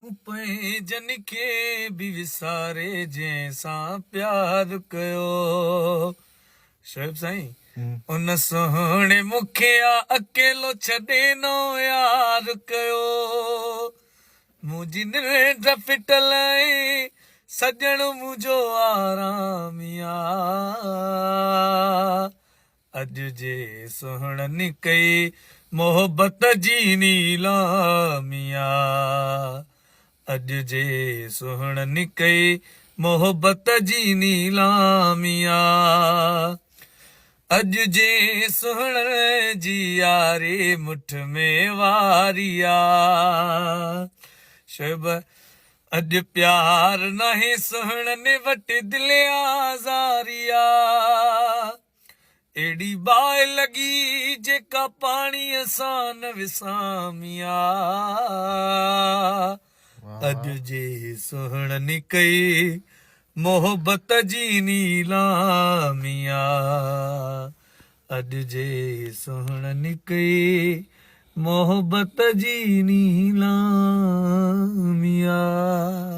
پنهنجن کي به وساري جنهن سان پيار ڪيو. شعيب سائين ان سهڻي مون کي آ اڪيلو ڇڏي نئون يار ڪيو. منهنجي ننڊ ڦٽل ۽ سڄڻ منهنجو آرامي آ. اڄ جي سهڻن ڪئي محبت جي نيلامي آ. اڄ جي سهڻن ڪئي محبت جي نيلامي آ. اڄ جي سهڻن جي ياري مٺ ۾ واري آ. شعيب اڄ پيار ناهي سهڻن وٽ دل آزاري آ. اهڙي باهه لڳي جيڪا پاڻيء سان نه وسامي آ. اڄ جي سهڻن ڪئي محبت جي نيلامي آ. اڄ جي سهڻن ڪئي محبت جي نيلامي آ.